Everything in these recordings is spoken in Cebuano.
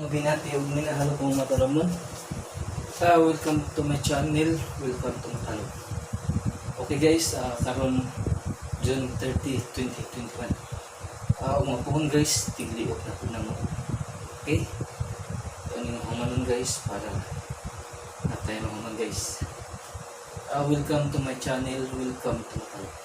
Mabinati ug minahal kong matalamon. Welcome to my channel. Welcome to Matalom. Okay guys, karon June 30, 2021. Mga puhon guys, tigliok na po na mo. Okay? Ito ang humanon guys para na tayo mahuman guys. Welcome to my channel. Welcome to Matalom.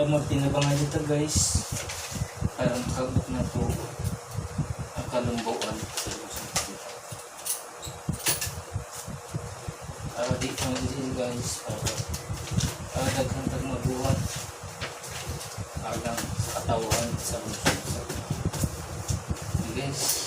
Magtinabangan dito guys para makabot na po ang kalumbuan sa Luzon. Di pa dito guys para daghan tag mabuhat alang sa katawan sa Luzon. Okay, guys.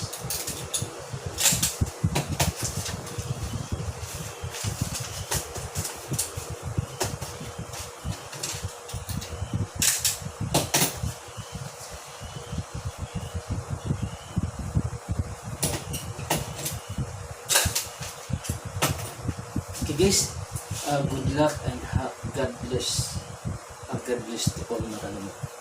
Okay guys, good luck and God bless. God bless to all mga.